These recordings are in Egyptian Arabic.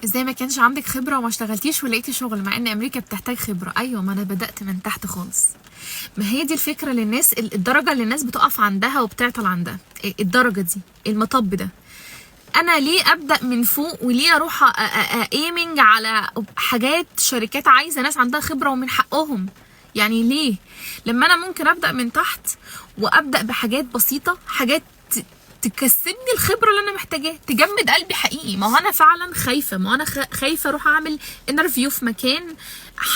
ازاي ما كانش عندك خبرة وما اشتغلتيش ولقيتي شغل مع ان امريكا بتحتاج خبرة؟ ايوه، ما انا بدأت من تحت خالص. ما هي دي الفكرة للناس، الدرجة اللي الناس بتقف عندها وبتعطل عندها، الدرجة دي، المطب ده. انا ليه ابدا من فوق؟ وليه اروح aiming على حاجات شركات عايزه ناس عندها خبره ومن حقهم؟ يعني ليه لما انا ممكن ابدا من تحت وابدا بحاجات بسيطه، حاجات تكسبني الخبرة اللي انا محتاجاها، تجمد قلبي حقيقي. ما هو انا فعلا خايفه، ما هو انا خايفة اروح اعمل interview في مكان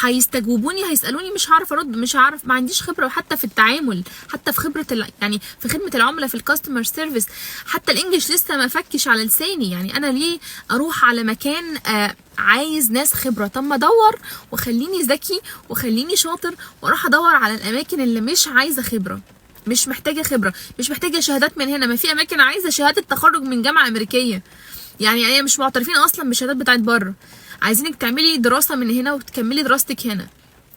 هيستجوبوني، هيسالوني، مش هعرف ارد، مش هعرف، ما عنديش خبره حتى في التعامل، حتى في خبره يعني في خدمة العملاء، في ال customer service، حتى ال English لسه ما فكش على لساني. يعني انا ليه اروح على مكان عايز ناس خبره؟ طب ما ادور وخليني ذكي وخليني شاطر واروح ادور على الاماكن اللي مش عايزه خبره، مش محتاجه خبره، مش محتاجه شهادات من هنا. ما في اماكن عايزه شهادة تخرج من جامعه امريكيه، يعني هي مش معترفين اصلا بالشهادات بتاعت بره، عايزينك تعملي دراسة من هنا وتكملي دراستك هنا.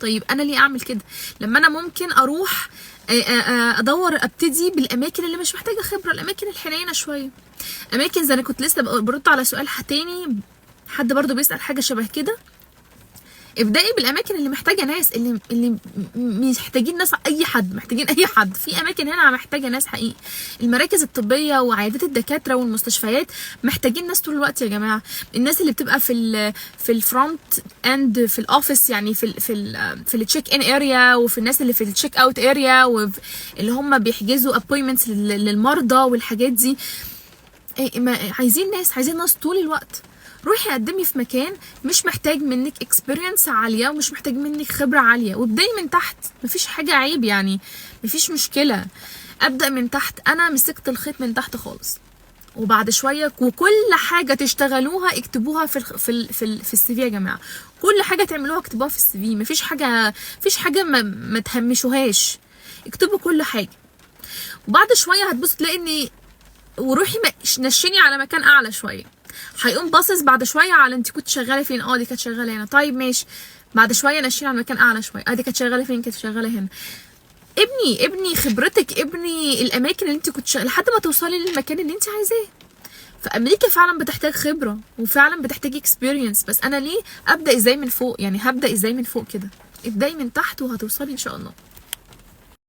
طيب انا ليه اعمل كده لما انا ممكن اروح ادور، ابتدي بالاماكن اللي مش محتاجه خبره، الاماكن الحنينه شويه، اماكن زي انا كنت لسه برد على سؤال تاني، حد برضو بيسال حاجة شبه كده. ابدأي بالاماكن اللي محتاجه ناس، اللي محتاجين ناس، اي حد، محتاجين اي حد. في اماكن هنا محتاجه ناس حقيقي، المراكز الطبية وعيادات الدكاترة والمستشفيات محتاجين ناس طول الوقت يا جماعه. الناس اللي بتبقى في ال front end في ال office، يعني في ال check in area، وفي الناس اللي في ال check out area، اللي هم بيحجزوا appointments للمرضى والحاجات دي، إيه، ما عايزين ناس، عايزين ناس طول الوقت. روحي قدمي في مكان مش محتاج منك experience عالية ومش محتاج منك خبره عاليه، وابدأي من تحت. مفيش حاجة عيب يعني، مفيش مشكلة ابدا من تحت. انا مسكت الخيط من تحت خالص، وبعد شويه، وكل حاجة تشتغلوها اكتبوها في ال CV يا جماعه. كل حاجة تعملوها اكتبوها في ال CV، مفيش حاجه ما تهمشوهاش، اكتبوا كل حاجه. وبعد شوية هتبص تلاقي ان وروحي نشني على مكان اعلى شويه، هيقوم باصص بعد شوية على انت كنت شغالة فين، اه دي كانت شغالة هنا، طيب ماشي. بعد شوية نشيني على مكان اعلى شويه، اه دي كانت شغالة فين؟ كانت شغالة هنا. ابني ابني خبرتك، ابني الاماكن اللي انت كنت شغالة لحد ما توصلي للمكان اللي انت عايزاه. فامريكا فعلا بتحتاج خبره وفعلا بتحتاج experience، بس انا ليه ابدا ازاي من فوق؟ يعني هبدا ازاي من فوق كده؟ ابداي من تحت وهتوصلي ان شاء الله.